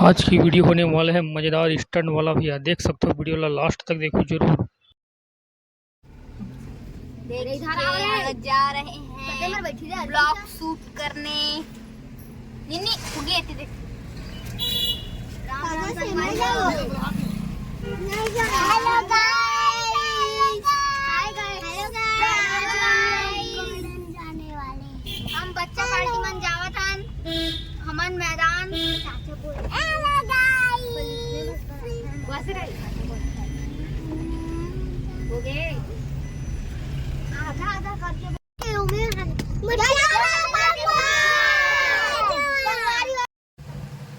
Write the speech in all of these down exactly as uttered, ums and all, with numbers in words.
आज की वीडियो होने वाला है मजेदार स्टंट वाला भैया, देख सकते हो, वीडियो ला लास्ट तक देखो जरूर। देखिए, हम लोग जा रहे हैं ब्लॉग शूट करने। निन्नी, उगे एती देख। राम राम संगवारी हो। Hello guys। Hi guys। Hello guys। हम बच्चा पार्टी मन जावत हन। हमन मैदान। Hello guys। बस रे। हो गए। आधा आधा करके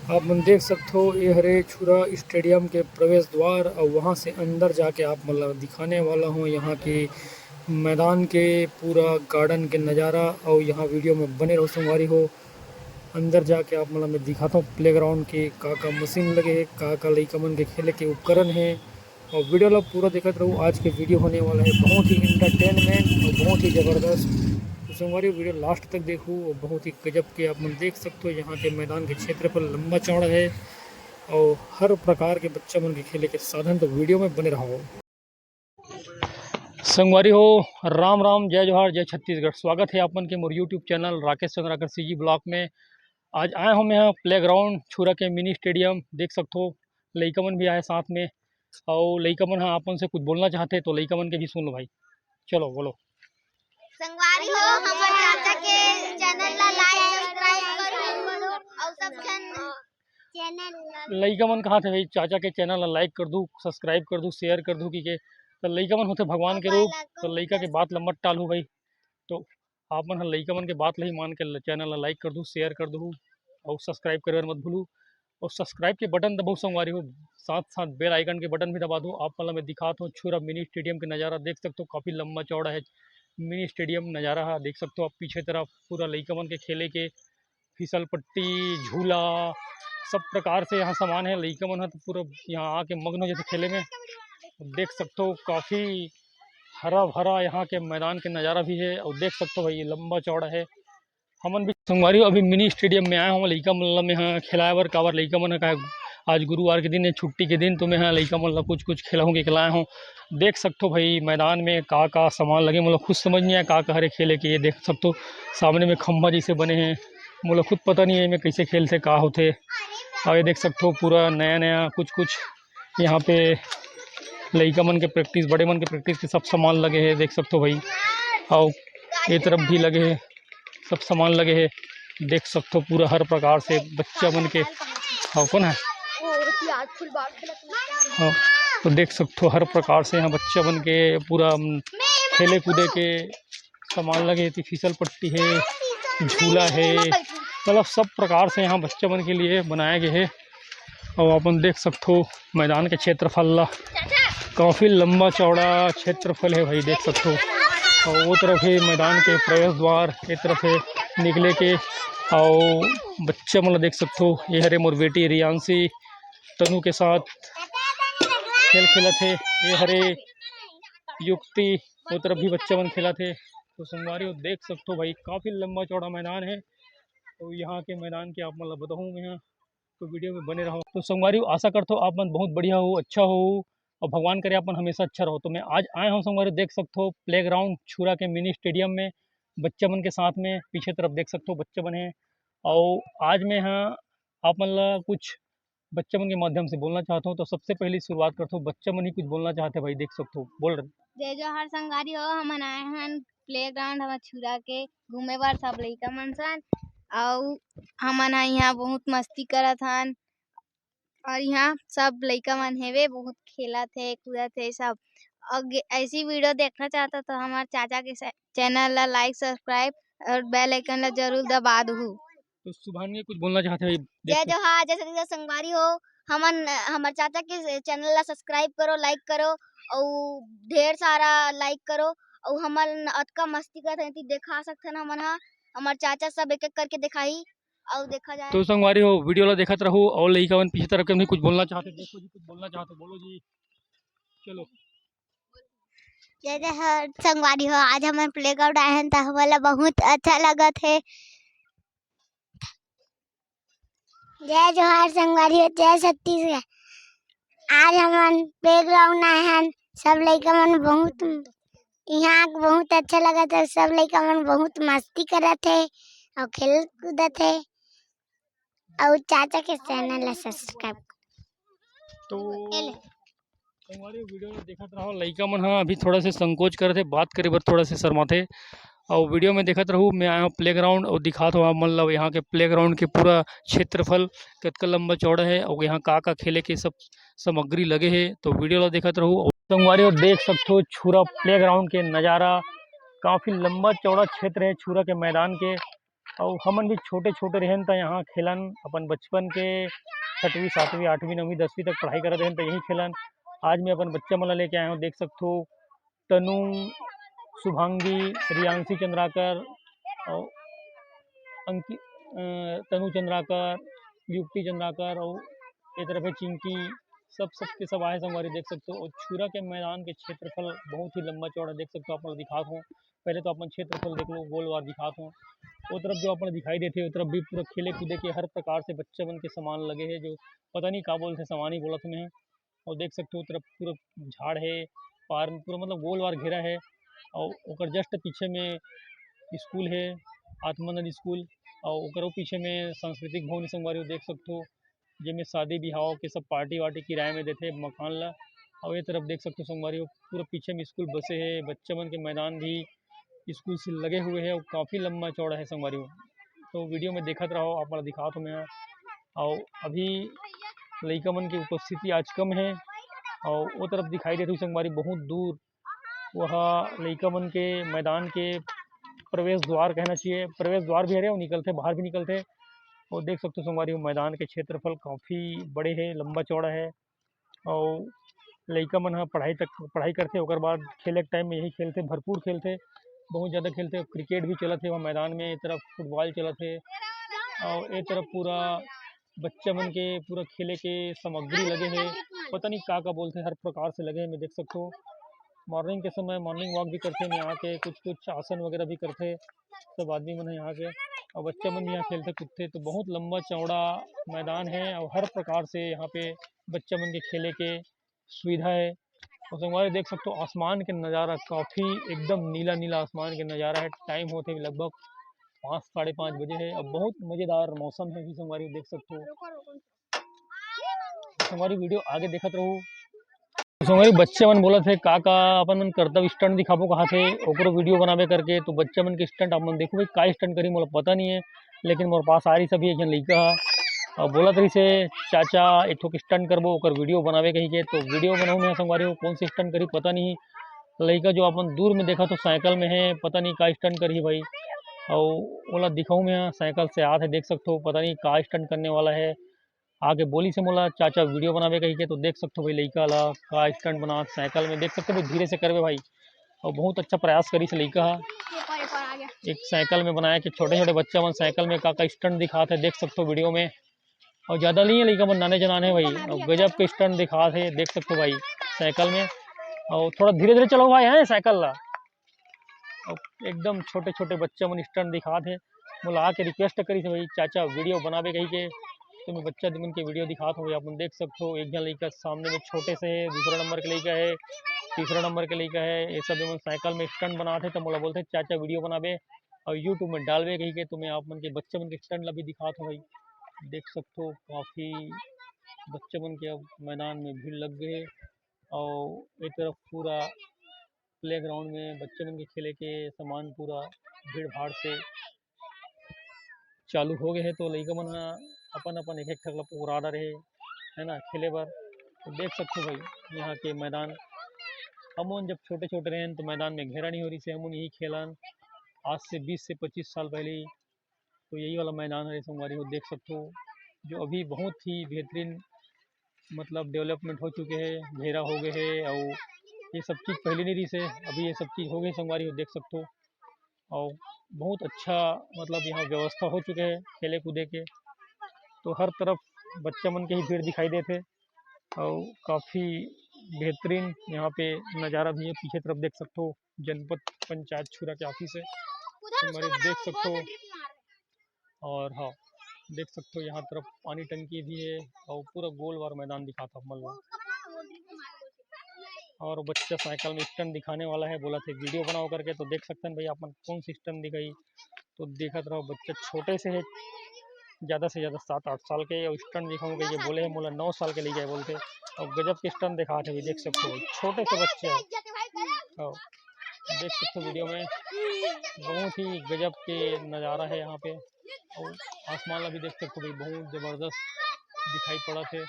आप मन देख सकथो, ये हरे छुरा स्टेडियम के प्रवेश द्वार। और वहाँ से अंदर जाके आप मन ला दिखाने वाला हूँ यहाँ के मैदान के पूरा गार्डन के नज़ारा। और यहाँ वीडियो में बने रहो संगवारी हो। अंदर जाके आप मन ला मैं दिखाता हूँ प्लेग्राउंड के का का मशीन लगे हे, का का लइका मन के खेले के उपकरण हे। और वीडियो ला पूरा देखत रहू। आज के वीडियो होने वाला है बहुत ही एंटरटेनमेंट और बहुत ही ज़बरदस्त। तो संगवारी, वीडियो लास्ट तक देखू और बहुत ही गजब के आप मन देख सकते हो। यहाँ के मैदान के क्षेत्रफल लंबा चौड़ा है और हर प्रकार के बच्चा मन के खेले के साधन। तो वीडियो में बने रहो। संगवारी हो, राम राम, जय जोहार, जय छत्तीसगढ़। स्वागत है आप मन के मोर YouTube channel Rakesh Chandrakar CG blog में। आज आए हूँ मैं यहाँ प्लेग्राउंड छुरा के मिनी स्टेडियम, देख सकते हो, लइका मन भी आए साथ में। और लइका मन ह आपन से कुछ बोलना चाहते, तो लइका मन के भी सुन लो भाई। चलो बोलो। संगवारी हो, हमर चाचा के चैनल ला लाइक सब्सक्राइब करो और सब झन चैनल ला लइका मन कहा थे भाई, चाचा के चैनल ला लाइक कर दू, सब्सक्राइब कर दू, शेयर कर दू की के। तो लइका मन होते भगवान के रूप। तो लइका के बात ला मत टालू भाई। तो आप मन ह लइका मन के बात ला ही मान के चैनल ला लाइक कर दू, शेयर कर दू और सब्सक्राइब करे बर मत भूलू। और सब्सक्राइब के बटन दबाओ संगवारी हो, साथ साथ बेल आइकन के बटन भी दबा दो। आप मन ला मैं दिखात हूँ छुरा मिनी स्टेडियम के नज़ारा, देख सकते हो काफ़ी लंबा चौड़ा है मिनी स्टेडियम। नज़ारा है, देख सकते हो आप पीछे तरफ पूरा लइका मन के खेले के फिसल पट्टी, झूला, सब प्रकार से यहाँ सामान है। लइका मन ह तो पूरा यहाँ आके मगन हो जाथे खेले में। देख सकते हो काफ़ी हरा भरा यहाँ के मैदान के नज़ारा भी है। और देख सकते हो भाई, ये लंबा चौड़ा है। हमन भी संगवारी हो अभी मिनी स्टेडियम में आए हूँ, लइका मन ला मैं यहाँ खिलाए बर, काबर लइका मन ह का आज गुरुवार के दिन है, छुट्टी के दिन, तो मैं यहाँ लइका मन ला कुछ कुछ खिलाऊँ के लाए हूँ। देख सकते हो भाई, मैदान में का का सामान लगे, मोला खुद समझ नहीं आया का का हरे खेले के। ये देख सकते हो, सामने में खंभा जैसे बने हैं, मोला खुद पता नहीं है एमे कैसे खेलथे, का होथे। और ये देख सकते हो, पूरा नया नया कुछ कुछ यहाँ पे लइका मन के प्रैक्टिस, बड़े मन के प्रैक्टिस के सब सामान लगे हे, देख सकते हो भाई। और ये तरफ भी लगे हे, सब सामान लगे हे, देख सकते हो पूरा हर प्रकार से बच्चा मन के। हाँ, कौन है? हाँ, तो देख सकते हो हर प्रकार से यहाँ बच्चा मन के पूरा, अम, खेले कूदे के सामान लगे हे, फिसल पट्टी हे, झूला हे, मतलब सब प्रकार से यहाँ बच्चा मन के लिए बनाया गया है। और अपन देख सकते हो मैदान के क्षेत्रफल ला, काफ़ी लंबा चौड़ा क्षेत्रफल है भाई, देख सकते हो। और वो तरफ है मैदान के प्रवेश द्वार, ये तरफ है निकले के। और बच्चा मन ला देख सकते हो, ये हरे मोर बेटी रियांशी तनु के साथ खेल खेलत हे। ये हरे युक्ति, वो तरफ भी बच्चा मन खेलत हे। तो संगवारी हो देख सकते हो भाई, काफ़ी लंबा चौड़ा मैदान है। तो यहाँ के मैदान के आप मन ला बताहूँ मैं, तो वीडियो में बने रहो। तो संगवारी हो, आशा करता हूँ आप मन बहुत बढ़िया हो, अच्छा हो, और भगवान करे आप मन हमेशा अच्छा रहो। तो मैं आज आए हूँ संगवारी हो, देख सकते हो प्लेग्राउंड छुरा के मिनी स्टेडियम में बच्चा मन के साथ में, पीछे तरफ देख सकते हो बच्चा मन है। और आज मैं यहाँ आप मन ला कुछ बच्चा मन के माध्यम से बोलना चाहता हूँ। तो सबसे पहले शुरुआत करता हूँ, बच्चा मन ही कुछ बोलना चाहते हैं भाई, देख सकते हो, बोल रहे। जय जोहार संगवारी हो, हमन आए हन प्लेग्राउंड हमर छुरा के घूमे बर सब लइका मन सन, अउ हमन ह इहाँ बहुत मस्ती करत हन। और यहाँ सब लइका मन हेवे, बहुत खेलत हे, कूदत हे सब। और गे-, ऐसी वीडियो देखना चाहता तो हमारे चाचा के स-, चैनल ला लाइक, सब्सक्राइब और बेल आइकन ला जरूर दबा दहू। तो शुभांगी कुछ बोलना चाहते हैं भाई, जय देखो। जोहार, जय छत्तीसगढ़ संगवारी हो। हमन, हमर चाचा के चैनल ला सब्सक्राइब करो, लाइक करो, अउ ढेर सारा लाइक करो। अउ हमन अतका मस्ती करत हन, एती देखा सकथन हमन हा। हमर चाचा सब एक एक करके दिखाही। अउ देखा जाए। तो संगवारी हो, वीडियो ला देखत रहू। और लइका मन पीछे तरफ के भी कुछ बोलना चाहते, देखो जी, कुछ बोलना चाहते, बोलो जी। चलो। जय जोहार संगवारी हो, आज हमन प्लेग्राउंड आए हन त हमन ला बहुत अच्छा लगत हे। जय जोहार संगवारी हो, जय छत्तीसगढ़। आज हमन प्लेग्राउंड आए हन, सब लइका मन बहुत, यहाँ के बहुत अच्छा लगत हे। सब लइका मन बहुत मस्ती करत हे और खेल कूदत हे। और चाचा के चैनल ला सब्सक्राइब। तो ए ले। संगवारी वीडियो में देखत रहो, लइका मन ह अभी थोड़ा से संकोच करत हे, बात करे बर थोड़ा से शर्माथे। और वीडियो में देखत रहू, मैं आया हूँ प्लेग्राउंड और दिखात हूँ आप मन ला यहाँ के प्लेग्राउंड के पूरा क्षेत्रफल कतका लंबा चौड़ा है और यहाँ का का खेले के सब सामग्री लगे है। तो वीडियो ला देखत रहू। और संगवारी हो, देख सकथो छुरा प्लेग्राउंड के नज़ारा, काफ़ी लंबा चौड़ा क्षेत्र है छुरा के मैदान के। और हमन भी छोटे छोटे रहन त यहाँ खेलन, अपन बचपन के छठवीं सातवीं आठवीं नौवीं दसवीं तक पढ़ाई करत रहन त यही खेलन। आज मैं अपन बच्चा मन ला लेके आया हूँ, देख सकथो तनु, शुभांगी, रियांशी चंद्राकर और अंकि अ, तनु चंद्राकर, युक्ति चंद्राकर और ये तरफ है चिंकी। सब सब के सब आए संगवारी, देख सकते हो। और छुरा के मैदान के क्षेत्रफल बहुत ही लंबा चौड़ा, देख सकते हो, आप लोग दिखात हो। पहले तो अपन क्षेत्रफल देख लो, गोलवार दिखात हो। वो तरफ जो अपन दिखाई देते, वो तरफ भी पूरा खेले कूदे के हर प्रकार से बच्चा मन के सामान लगे है, जो पता नहीं का बोलते, सामान ही बोलत में है। और देख सकते हो, तरफ पूरा झाड़ है, पार में पूरा मतलब गोलवार घेरा है। और ओकर जस्ट पीछे में स्कूल है, आत्मानंद स्कूल। और ओकरो पीछे में सांस्कृतिक भवन संगवारी हो, देख सकते हो, जेमे शादी बिहाव के सब पार्टी वार्टी किराए में देथे मकान ला। और ये तरफ देख सकते हो संगवारी हो, पूरा पीछे में स्कूल बसे है, बच्चा मन के मैदान भी स्कूल से लगे हुए है और काफ़ी लंबा चौड़ा है संगवारी हो। तो वीडियो में देखत रहो, आप मन ला दिखात हो मैं। और अभी लइका मन की उपस्थिति आज कम है। और वो तरफ दिखाई देत हो संगवारी, बहुत दूर वह लइका मन के मैदान के प्रवेश द्वार कहना चाहिए, प्रवेश द्वार भी हरे और निकलते, बाहर भी निकलते। और देख सकते हो संगवारी हो, मैदान के क्षेत्रफल काफ़ी बड़े है, लंबा चौड़ा है। और लइका मन ह पढ़ाई तक, पढ़ाई करथे, ओकर बाद खेले के टाइम में यही खेलथे, भरपूर खेलथे, बहुत ज़्यादा खेलथे। क्रिकेट भी चलत हे वहाँ मैदान में, ए तरफ फुटबॉल चलत हे और ए तरफ पूरा बच्चा मन के पूरा खेले के सामग्री लगे हे, पता नहीं का का बोलथे, हर प्रकार से लगे हे। मैं देख सकथो मॉर्निंग के समय मॉर्निंग वॉक भी करथे, यहाँ के कुछ कुछ आसन वगैरह भी करथे सब आदमी मन ह यहाँ के। और बच्चा मन भी यहाँ खेलथे कूदथे, तो बहुत लंबा चौड़ा मैदान है और हर प्रकार से यहाँ पे बच्चा मन के खेले के सुविधा है। और संगवारी देख सकते हो आसमान के नज़ारा, काफ़ी एकदम नीला नीला आसमान के नज़ारा है। टाइम होते लगभग पाँच, साढ़े पाँच बजे है। अब बहुत मज़ेदार मौसम है अभी संगवारी, देख सकते हो। संगवारी वीडियो आगे देखत रहू। संगवारी बच्चे मन बोलत हे, "का का अपन मन करतब, स्टंट दिखाबो," कहा थे, ओकरो वीडियो बनाबे करके। तो बच्चे मन के स्टंट आप मन देखो भाई, का स्टंट करी मोला पता नहीं है, लेकिन मोर पास आ रही सभी एक झन लइका ह और बोलत रही से, "चाचा एक ठो स्टंट करबो, ओकर वीडियो बनाबे कही के।" तो वीडियो बनाऊ मैं संगवारी हो, कौन से स्टंट करी पता नहीं। लइका जो अपन दूर में देखा तो साइकिल में है, पता नहीं का स्टंट करही भाई। और ओला दिखाऊ मैं, साइकिल से आत है, देख सकते हो, पता नहीं का स्टंट करने वाला है। आगे बोली से मोला, "चाचा वीडियो बनाबे," कही के। तो देख सकते हो भाई लइका ला का स्टंट बना साइकिल में, देख सकते हो भाई, धीरे से करबे भाई। और बहुत अच्छा प्रयास करी से लइका हा। एक साइकिल में बनाया कि छोटे छोटे बच्चा मन साइकिल में का का स्टंट दिखात है, देख सकते हो वीडियो में। और ज़्यादा नहीं है लइका मन, नाने जनाने है भाई, और गजब के स्टंट दिखात है, देख सकते हो भाई साइकिल में। और थोड़ा धीरे धीरे चलाओ भाई, है साइकिल ला। और एकदम छोटे छोटे बच्चा मन स्टंट दिखात है। मोला आके रिक्वेस्ट करी से भाई, "चाचा वीडियो बनाबे," कही के। तो मैं बच्चा मन के वीडियो दिखात हूँ, आप मन देख सकते हो। एक झन लइका सामने में छोटे से है, दूसरा नंबर के लइका है, तीसरा नंबर के लइका है, ये सब मन साइकिल में स्टंट बनात है। तो मोला बोलते, "चाचा वीडियो बनाबे और यूट्यूब में डालबे," कही के। तो मैं आप मन के बच्चा मन के स्टंट ला भी दिखात हूँ भाई, देख सकते हो काफ़ी बच्चा मन के अब मैदान में भीड़ लग गए है। और एक तरफ पूरा प्लेग्राउंड में बच्चे मन के खेले के सामान पूरा भीड़ भाड़ से चालू हो गए है। तो लइका मन ह अपन अपन एक एक ठक ला पोगरा रहे है ना, खेले बर। तो देख सकते हो भाई यहाँ के मैदान, हमन जब छोटे छोटे रहेन तो मैदान में घेरा नहीं हो रही से हमन यही खेलन। आज से बीस से पच्चीस साल पहले तो यही वाला मैदान है संगवारी हो, देख सकते हो, जो अभी बहुत ही बेहतरीन मतलब डेवलपमेंट हो चुके हैं, घेरा हो गए है और ये सब चीज़ पहले नहीं रही से, अभी ये सब चीज़ हो गई संगवारी हो, देख सकते हो। और बहुत अच्छा मतलब यहाँ व्यवस्था हो चुके है खेले कूदे के। तो हर तरफ बच्चा मन के ही भीड़ दिखाई देते और काफ़ी बेहतरीन यहाँ पे नज़ारा भी है। पीछे तरफ देख सकते हो जनपद पंचायत छुरा के ऑफिस है, संगवारी देख सकते हो। और हाँ, देख सकते हो यहाँ तरफ पानी टंकी भी है और पूरा गोल वार मैदान दिखात हँव आप मन ला। और बच्चा साइकिल में स्टंट दिखाने वाला है, बोलथे वीडियो बनाओ करके। तो देख सकथन भई आप मन कौन से स्टंट दिखाही। तो देखत रहो, बच्चा छोटे से है, ज़्यादा से ज़्यादा सात आठ साल के, और स्टंट दिखाऊँ कहिके बोले हे, मोला नौ साल के लइका हे बोलथे, और गजब के स्टंट दिखात हे, देख सकते हो, छोटे से बच्चे हैं। और देख सकते हो वीडियो में, बहुत ही गजब के नज़ारा है यहाँ पे, और आसमान ला भी देख सकते हो भाई, बहुत ज़बरदस्त दिखाई पड़त हे।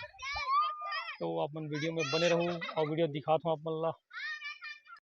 तो आप मन वीडियो में बने रहू और वीडियो दिखात हँव आप मन ला।